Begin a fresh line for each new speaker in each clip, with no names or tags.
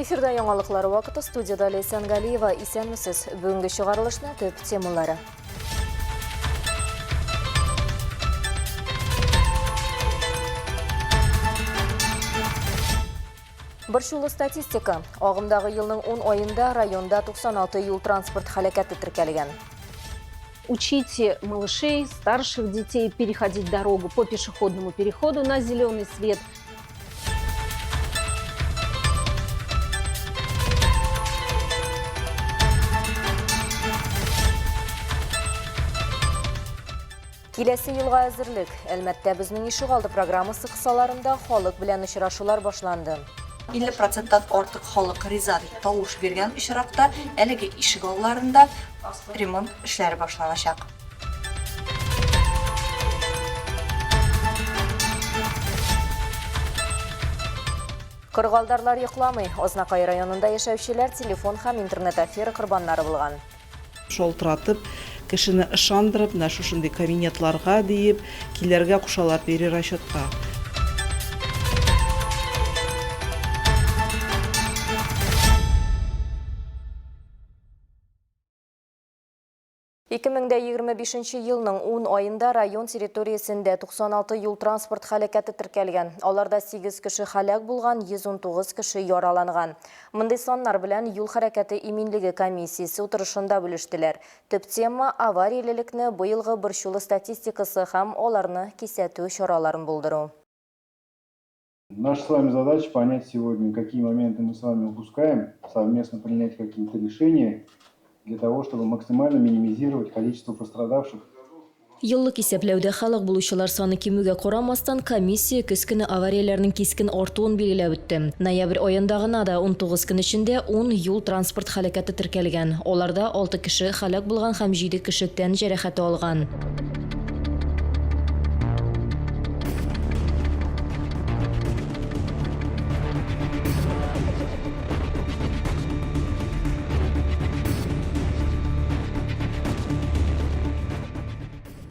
Эфирда яңалыклар вакыты студияда Ләйсән Галиева. Исәнмесез. Бүгенге чыгарылышның төп темалары. Борчулы статистика. Агымдагы елның 10 аенда районда 96 юл-транспорт һәлакәте теркәлгән.
Учите малышей, старших детей переходить дорогу по пешеходному переходу на зеленый свет.
Киләсе елга әзерлек. Әлмәттә безнең ишегалды программасы кысаларында халык белән очрашулар башланды.
50 проценттан артык халык риза дип тавыш биргән очракта әлеге ишегалларында ремонт эшләре башланачак.
Кыргалдарлар йокламый. Азнакай районында яшәүчеләр телефон һәм интернет-афера корбаннары булган.
Шалтыратып, кешене ышандырып, менә шушындый кабинетларга диеп, килергә кушалар перерасчетка.
2025 елның 10 аенда район территориясендә 96 юл-транспорт һәлакәте теркәлгән. Аларда 8 кеше һәлак булган, 119 кеше яраланган. Мондый саннар белән юл хәрәкәте иминлеге комиссиясе утырышында бүлештеләр. Төп тема, авариялелекне быелгы борчулы статистикасы һәм аларны кисәтү чараларын булдыру.
Наша с вами задача понять сегодня, какие моменты мы с вами упускаем, совместно принять какие-то решения для того, чтобы максимально минимизировать количество пострадавших.
Еллык исәпләүдә һәлак булучылар саны кимүгә карамастан, комиссия көз көне аварияләрнең кискен артуын билгеләп үтте. Ноябрь аенда гына да 19 көн эчендә ун юл-транспорт һәлакәте теркәлгән. Аларда алты кеше һәлак булган һәм җиде кеше тән җәрәхәте алган.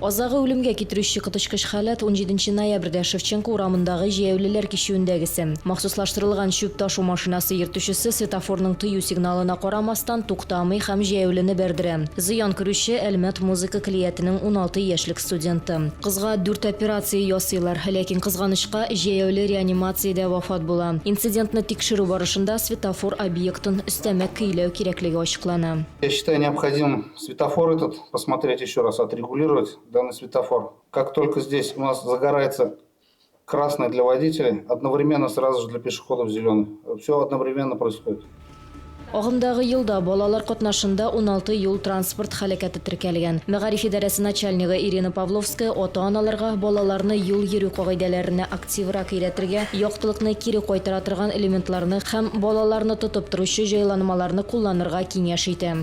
Азагы үлемгә китерүче коточкыч халәт 17 ноябрьдә Шевченко урамындагы җәяүлеләр кичүендәгесе. Махсуслаштырылган чүп ташу машинасы йөртүчесе светофорның тыю сигналына карамастан туктамый һәм җәяүлене бәрдерә. Зыян күрүче, Әлмәт музыка көллиятенең 16 яшьлек студенты. Кызга дүрт операция ясыйлар, ләкин, кызганычка, җәяүле реанимациядә вафат була. Инцидентны тикшерү барышында светофор объектын өстәмә көйләү кирәклеге ачыклана.
Я считаю, необходим светофор этот посмотреть еще раз, отрегулировать данный светофор. Как только здесь у нас загорается красный для водителей, одновременно сразу же для пешеходов зеленый. Все одновременно происходит.
Агымдагы елда балалар катнашында 16 юл-транспорт һәлакәте теркәлгән. Мәгариф идарәсе начальнигы Ирина Павловская ата-аналарга балаларны юл йөрү кагыйдәләренә активрак өйрәтергә, яктылыкны кире кайтара торган элементларны һәм балаларны тотып торучы җайланмаларны кулланырга киңәш итә.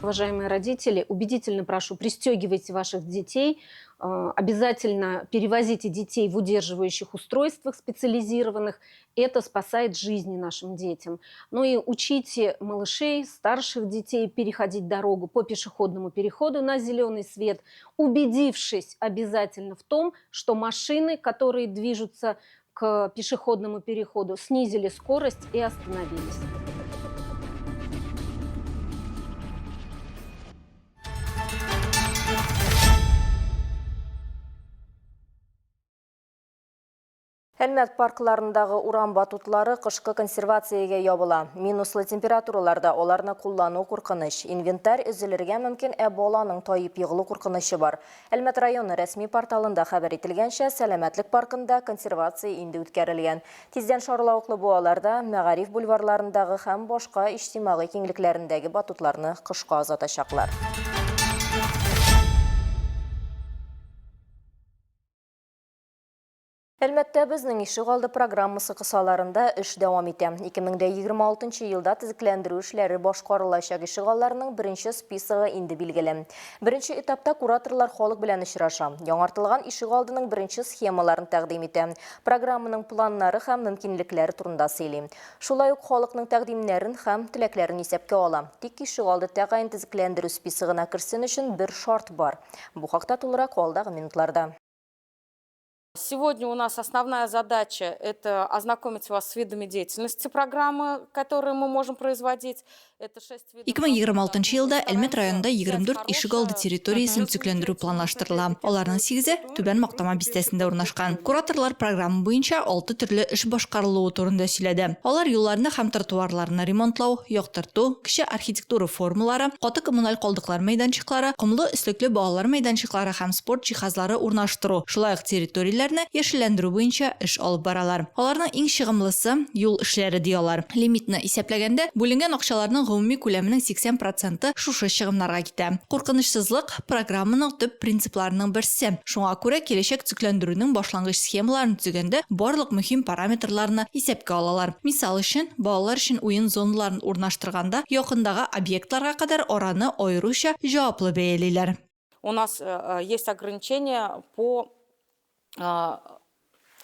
Уважаемые родители, убедительно прошу, пристегивайте ваших детей, обязательно перевозите детей в удерживающих устройствах специализированных. Это спасает жизни нашим детям. Ну и учите малышей, старших детей переходить дорогу по пешеходному переходу на зеленый свет, убедившись обязательно в том, что машины, которые движутся к пешеходному переходу, снизили скорость и остановились.
Әлмәт паркларындагы урам батутлары кышкы консервациягә ябыла. Минуслы температураларда аларны куллану куркыныч. Инвентарь өзелергә мөмкин, ә баланың таеп егылу куркынычы бар. Әлмәт районы рәсми порталында хәбәр ителгәнчә, Сәламәтлек паркында консервация инде үткәрелгән. Тиздән шарлавыклы буаларда, Мәгариф бульварларындагы һәм башка иҗтимагый киңлекләрендәге батутларны кышка озатачаклар. Әлмәттә безнең ишегалды программасы кысаларында эш дәвам итә. 2026 елда төзекләндерү эшләре башкарылачак ишегалларының беренче списогы инде билгеле. Беренче этапта кураторлар халык белән очраша. Яңартылган ишегалдының беренче схемаларын тәкъдим итә. Программаның планнары һәм мөмкинлекләре турында сөйли. Шулай ук халыкның тәкъдимнәрен һәм теләкләрен исәпкә ала. Тик ишегалды тәгаен төзекләндерү списогына керсен өчен бер шарт бар. Бу хакта тулырак алдагы минутларда.
Сегодня у нас основная задача – это ознакомить вас с видами деятельности программы, которые мы можем производить. Это 6 видов.
2026 елда Әлмәт районында 24 ишегалды территориясен төзекләндерү планлаштырыла. Аларның сигезе Түбән Мактама бистәсендә урнашкан. Кураторлар программа буенча алты төрле эш башкарылуы турында сөйләде. Алар юлларны һәм тротуарларны ремонтлау, яктырту, кече архитектура формалары, каты коммуналь калдыклар мәйданчыклары, комлы өслекле балалар мәйданчыклары һәм спорт җиһазлары урнаштыру, шулай ук территорияләрне яшелләндерү буенча эш алып баралар. Аларның иң чыгымлысы, юл эшләре, ди алар. Лимитны исәпләгәндә, бүленгән акчаларның гомуми күләменең 80 проценты шушы чыгымнарга китә. Куркынычсызлык, программаның төп принципларының берсе. Шуңа күрә киләчәк төзекләндерүнең башлангыч схемаларын төзегәндә барлык мөһим параметрларны исәпкә алалар. Мисал өчен, балалар өчен уен зоналарын урнаштырганда якындагы объектларга кадәр араны аеруча җаваплы бәялиләр.
У нас есть ограничения по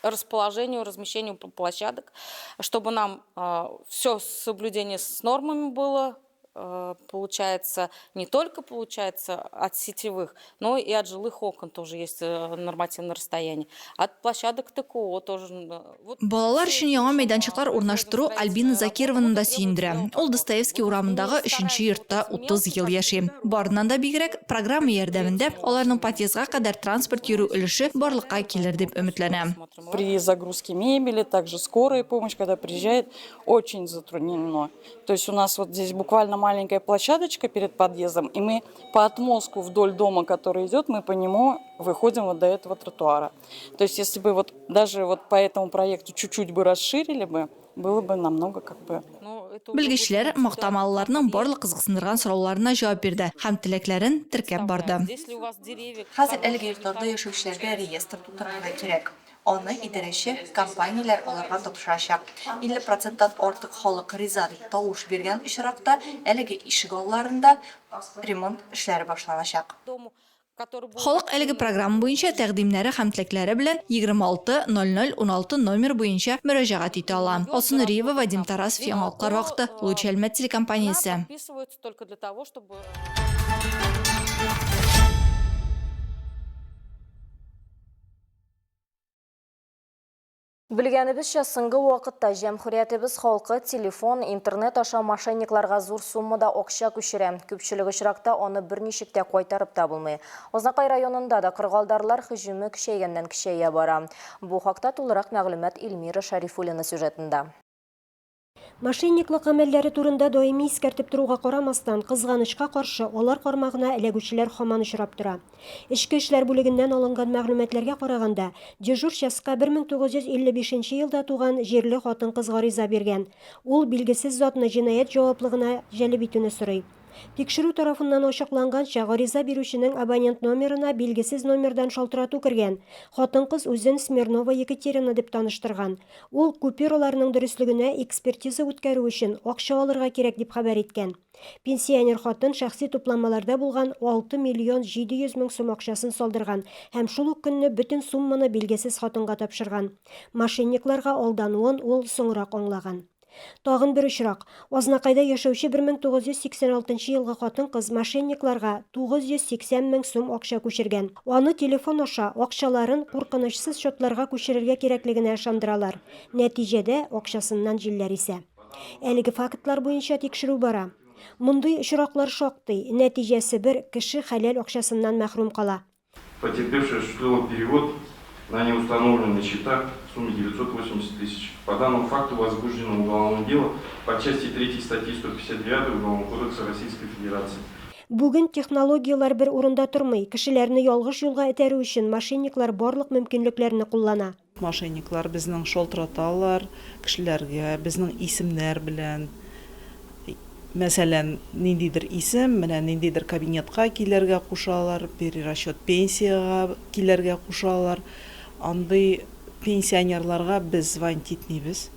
расположению, размещению площадок, чтобы нам все соблюдение с нормами было, получается, не только получается от сетевых, но и от жилых окон тоже есть нормативное расстояние. От площадок ТКО тоже. Вот
Балалар өчен яңа мәйданчыклар урнаштыру Альбина Закированы да сөендерә. Ул Достоевский урамындагы өченче йортта 30 ел яши. Барыннан да бигрәк, программа ярдәмендә аларның подъездга кадәр транспорт йөрү өлеше барлыкка килер дип өметләнә.
При загрузке мебели, также скорая помощь, когда приезжает, очень затруднено. То есть у нас вот здесь буквально маленькая площадочка перед подъездом, и мы по отмостку вдоль дома, который идет, мы по нему выходим вот до этого тротуара. То есть если бы вот даже вот по этому проекту чуть-чуть бы расширили бы, было бы намного как бы...
Белгечләр мактамалыларның барлык кызыксындырган сорауларына җавап бирде һәм теләкләрен теркәп барды.
Хәзер әлеге йортларда яшәүчеләргә реестр тутырырга кирәк. Аны идарәче компанияләр аларга тапшырачак. 50 проценттан артык халык риза дип тавыш биргән очракта, әлеге ишегалларында ремонт эшләре башланачак.
Халык әлеге программа буенча тәкъдимнәре һәм теләкләре белән 26 00 16 номер буенча мөрәҗәгать итә ала. Алсу Нуриева, Вадим Тарасов, Яңалыклар вакыты, Луч Әлмәт телекомпаниясе.
Белгәнебезчә, соңгы вакытта җәмһүриятебез халкы телефон, интернет аша мошенникларга зур суммада акча күчерә. Күпчелек очракта аны берничек тә кайтарып та булмый. Азнакай районында да кырыгалдарлар һөҗүме көчәйгәннән-көчәя бара. Бу хакта тулырак мәгълүмат Эльмира Шәрифуллина сюжетында.
Мошенниклык гамәлләре турында даими искәртеп торуга карамастан, кызганычка каршы, алар кармагына эләгүчеләр һаман очрап тора. Эчке эшләр бүлегеннән алынган мәгълүматларга караганда, дежур частька 1955 нче елда туган җирле хатын-кыз гариза биргән. Ул билгесез затны җинаять җаваплыгына җәлеп итүне сорый. Тикшерү тарафыннан ачыкланганча, гариза бирүченең абонент номерына билгесез номердан шалтырату кергән. Хатын-кыз үзен Смирнова Екатерина дип таныштырган. Ул купюраларның дөреслегенә экспертиза үткәрү өчен акча алырга кирәк дип хәбәр иткән. Пенсионер хатын шәхси тупланмаларда булган 6 миллион 700 мең сум акчасын салдырган һәм шул ук көнне бөтен сумманы билгесез хатынга тапшырган. Мошенникларга алдануын ул соңрак аңлаган. Тагын бер очрак. Азнакайда яшәүче 1986 елгы хатын-кыз мошенникларга 980 мең сум акча күчергән. Аны телефон аша акчаларын куркынычсыз счетларга күчерергә кирәклегенә ышандыралар. Нәтиҗәдә, акчасыннан җилләр исә. Әлеге фактлар буенча тикшерү бара. Мондый очраклар шактый, нәтиҗәсе бер, кеше хәләл акчасыннан мәхрүм кала.
Потерпевшая осуществила перевод на неустановленные счета в сумме 980 тысяч. По данному факту возбуждено уголовное дело по части 3 статьи 159 Уголовного кодекса Российской Федерации.
Бүген технологияләр бер урында тормый, кешеләрне ялгыш юлга этәрү өчен мошенниклар барлык мөмкинлекләрне куллана.
Мошенниклар безнең шалтыраталар кешеләргә, безнең исемнәр белән. Мәсәлән, ниндидер исем, менә ниндидер кабинетка килергә кушалар, перерасчет пенсиягә килергә кушалар. Андый пенсионерларга без звонить итмибез.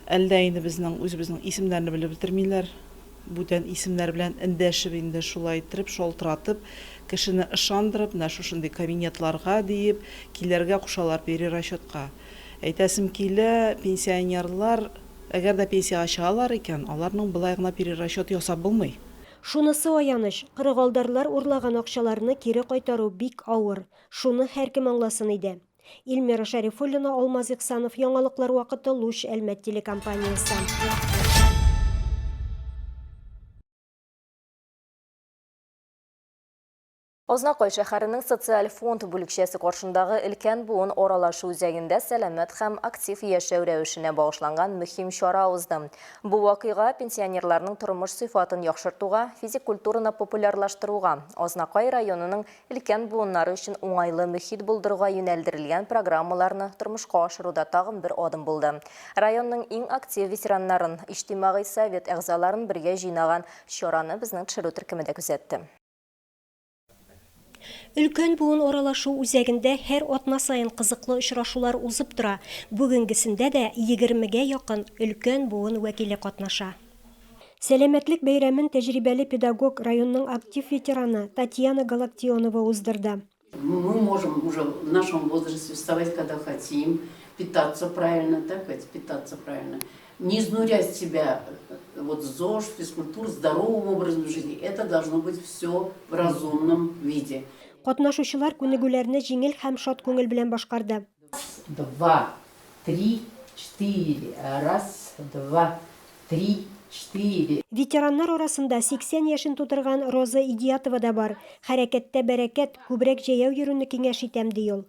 Әлдә инде безнең үзебезнең исемнәрне белеп бетермиләр. Бүтән исемнәр белән эндәшеп инде шулай иттереп, шалтыратып, кешене ышандырып, менә шушындый кабинетларга диеп, килергә кушалар перерасчетка. Әйтәсем килә, пенсионерлар, әгәр дә пенсиягә чыгалар икән, аларның болай гына перерасчет ясап булмый.
Шунысы аяныч, кырыгалдарлар урлаган акчаларны кире кайтару бик авыр. Шуны һәркем аңласын иде. Илмира Шәрифуллина, Алмаз Ихсанов, Яңалыклар вакыты, Луч, Әлмәт телекомпаниясе.
Азнакай шәһәренең социаль фонд бүлекчәсе каршындагы өлкән буын аралашу үзәгендә сәламәт һәм актив яшәү рәвешенә багышланган мөһим чара узды. Бу вакыйга пенсионерларның тормыш сыйфатын яхшыртуга, физик культураны популярлаштыруга, Азнакай районының өлкән буыннары өчен уңайлы мөхит булдыруга юнәлдерелгән программаларны тормышка ашыруда тагын бер адым булды. Районның иң актив ветераннарын, Иҗтимагый совет әгъзаларын бергә җыйнаган чараны безнең төшерү төркеме дә күзәтте.
Өлкән буын аралашу үзәгендә һәр атна саен кызыклы очрашулар узып тора. Бүгенгесендә дә егермегә якын өлкән буын вәкиле катнаша. Сәламәтлек бәйрәмен тәҗрибәле педагог, районның актив ветераны Татьяна Галактионова уздырды.
Мы можем уже в нашем возрасте вставать, когда хотим, питаться правильно, так ведь, питаться правильно. Не изнурять себя вот ЗОЖ, физкультур, здоровым образом жизни. Это должно быть все в разумном виде.
Катнашучылар күнегүләрне җиңел һәм шат күңел белән башкарды.
Раз, два, три, четыре. Раз, два, три, четыре.
Ветераннар арасында 80 яшен тутырган Роза Идиятова да бар. Хәрәкәттә бәрәкәт, күбрәк җәяү йөрүне киңәш итәм, ди ул.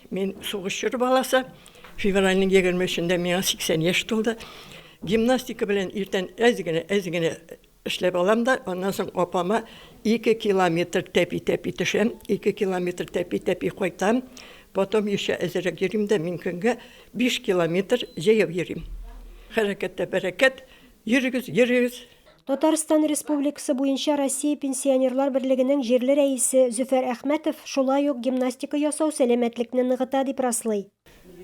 Мин сугыш чоры баласы. Февральнең 23-ндә миңа 80 яшь тулды. Гимнастика белән иртән әз генә, әз генә эшләп алам да, аннан соң апама 2 километр тәпи-тәпи төшәм, 2 километр тәпи-тәпи кайтам. Потом еще әзерәк йөрим дә, мин көнгә 5 километр җәяү йөрим. Хәрәкәттә бәрәкәт. Йөрегез, йөрегез.
Татарстан Республикасы буенча Россия Пенсионерлар берлегенең җирле рәисе Зөфәр Әхмәтов шулай ук гимнастика ясау сәламәтлекне ныгыта дип раслый.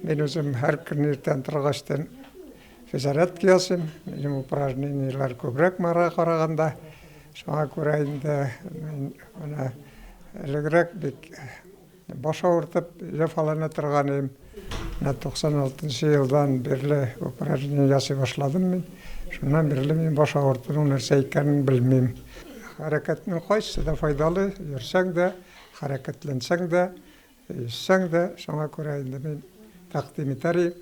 Мин үзем һәр көн иртән торгачтын физзарядка ясыйм. Минем упражнениеләр күбрәк моңарга караганда. Шуңа күрә инде мин менә элегрәк бик Баш авыртып җәфалана торган идем. Менә 96 нчы елдан бирле упражнение ясый башладым мин. Шуннан бирле мин баш авыртуның нәрсә икәнен белмим. Хәрәкәтнең кайсысы да файдалы, йөрсәң дә, хәрәкәтләнсәң дә, йөзсәң дә. Шуңа күрә инде мин тәкъдим итәр идем,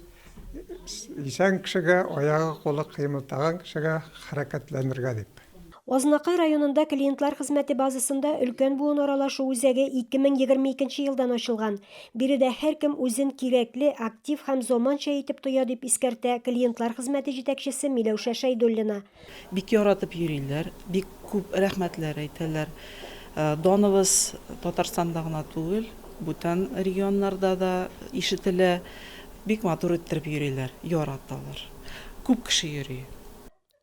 исән кешегә, аягы-кулы кыймылдаган кешегә хәрәкәтләнергә дип.
Азнакай районында клиентлар хезмәте базасында өлкән буын аралашу үзәге 2022 елдан ачылган. Биредә һәркем үзен кирәкле, актив һәм заманча итеп тоя, дип искәртә клиентлар хезмәте җитәкчесе Миләүшә Шәйдуллина.
Бик яратып йөриләр, бик күп рәхмәтләр әйтәләр. Даныбыз Татарстанда гына түгел, бүтән регионнарда да ишетелә. Бик матур иттереп йөриләр, яраталар. Күп кеше йөри.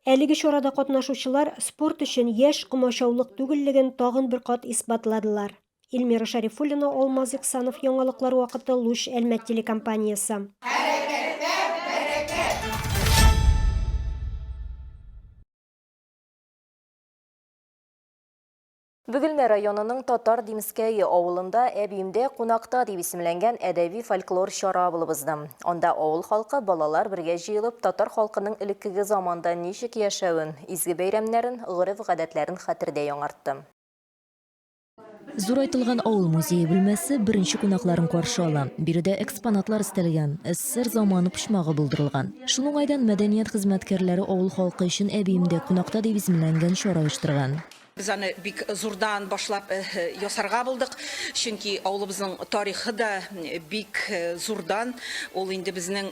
Әлеге чарада катнашучылар спорт өчен яшь комачаулык түгеллеген тагын бер кат исбатладылар. Эльмира Шәрифуллина, Алмаз Иксанов, Яңалыклар вакыты, Луч, Әлмәт телекомпаниясе.
Хәрәкәттә бәрәкәт!
Бөгелмә районының Татар Димскәе авылында Әбиемдә кунакта дип исемләнгән әдәби фольклор чара булып узды. Анда авыл халкы, балалар бергә җыелып, татар халкының элеккеге заманда ничек яшәвен, изге бәйрәмнәрен, гореф-гадәтләрен хәтердә яңартты. Зурайтылган авыл музее бүлмәсе беренче кунакларын каршы ала. Биредә экспонатлар өстәлгән, СССР заманы почмагы булдырылган. Шул уңайдан мәдәният хезмәткәрләре авыл халкы өчен Әбиемдә кунакта дип исемләнгән чара оештырган.
Без аны бик зурдан башлап ясарга булдык, чөнки авылыбызның тарихы да бик зурдан. Ул инде безнең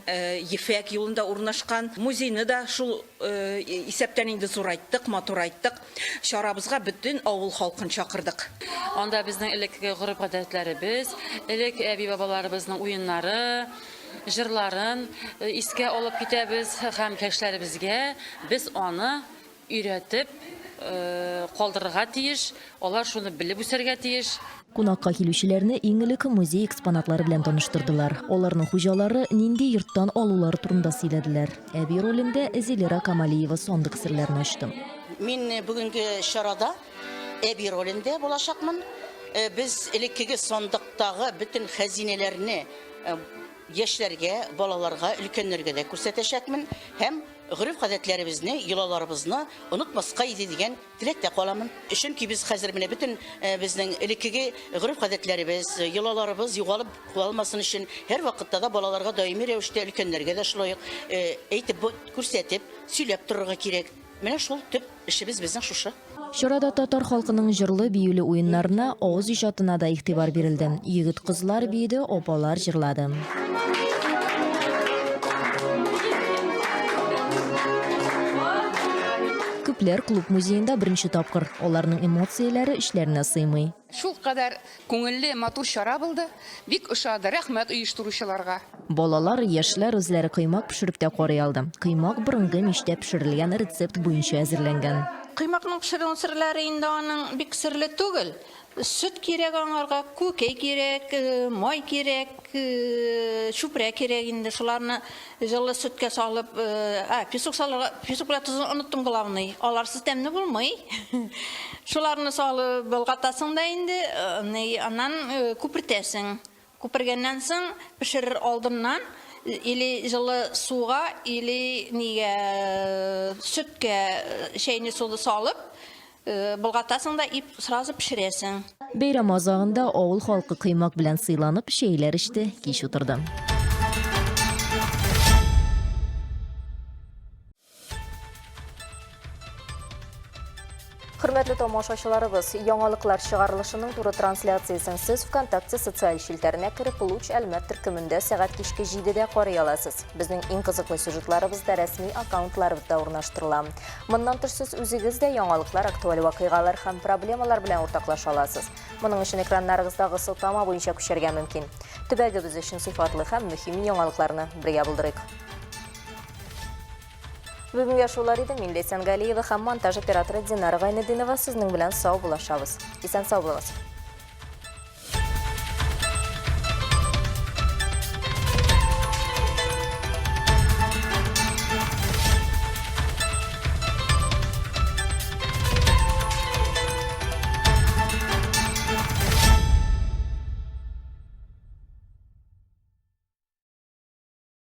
Ефәк юлында урнашкан. Музейны да шул исәптән инде зурайттык, матурайттык. Чарабызга бөтен авыл халкын чакырдык.
Анда безнең элеккеге гореф-гадәтләребез, элек әби-бабаларыбызның уеннары, җырларын искә алып китәбез һәм яшьләребезгә без аны Өйрәтеп калдырырга тиеш, алар шуны белеп үсәргә тиеш.
Кунакка килүчеләрне иң элек музей экспонатлары белән таныштырдылар. Аларның хуҗалары нинди йорттан алулары турында сөйләделәр. Әби ролендә Зилера Камалиева сандык серләрен ачты.
Мин бүгенге чарада әби ролендә булачакмын. Без элеккеге сандыктагы бөтен хәзинәләрне яшьләргә, балаларга, өлкәннәргә дә күрсәтәчәкмен һәм. гореф-гадәтләребезне, йолаларыбызны онытмаска иде дигән теләктә каламын. Чөнки без хәзер менә бөтен безнең элеккеге гореф-гадәтләребез, йолаларыбыз югалып калмасын өчен һәрвакытта да балаларга даими рәвештә, өлкәннәргә дә шулай ук әйтеп, күрсәтеп, сөйләп торырга кирәк. Менә шул төп эшебез безнең шушы.
Чарада татар халкының җырлы-биюле уеннарына, авыз иҗатына да игътибар бирелде. Егет-кызлар биеде, апалар җырлады. Күпләр клуб музеенда беренче тапкыр. Аларның эмоцияләре эчләренә сыймый.
Шулкадәр күңелле, матур чара булды. Бик ошады. Рәхмәт оештыручыларга.
Балалар, яшьләр үзләре коймак пешереп тә карый алды. Коймак борынгы мичтә пешерелгән рецепт буенча әзерләнгән.
Коймакның пешерү серләре инде аның бик серле түгел. Сөт кирәк аңарга, күкәй кирәк, май кирәк, чүпрә кирәк инде. Шуларны җылы сөткә салып, ә, песок салырга, песок белән тозны оныттым главный. Аларсыз тәмле булмый. Шуларны салып болгатасың да инде, аннан күпертәсең. Күпергәннән соң, пешерер алдыннан или җылы суга, или нигә сөткә чәйне суны салып, болгатасың да и сразу пешерәсең.
Бәйрәм азагында авыл халкы коймак белән сыйланып, чәйләр эчте, кич утырды. Хөрмәтле тамашачыларыбыз, яңалыклар чыгарылышының туры трансляциясен сез ВКонтакте социаль челтәренә кереп, Луч Әлмәт төркемендә сәгать кичке 7-дә карый аласыз. Безнең иң кызыклы сюжетларыбыз да рәсми аккаунтларыбызда урнаштырыла. Моннан тыш сез үзегез дә яңалыклар, актуаль вакыйгалар һәм проблемалар белән уртаклаша аласыз. Моның өчен экраннарыгыздагы сылтама буенча күчәргә мөмкин. Төбәгебез өчен сыйфатлы һәм мөһим яңалыкларны бергә булдырыйк. Бүгенгә шулар иде. Мин Ләйсән Галиева һәм монтаж операторы Динара Гайнетдинова сезнең белән сау булашабыз. Исән сау булыгыз.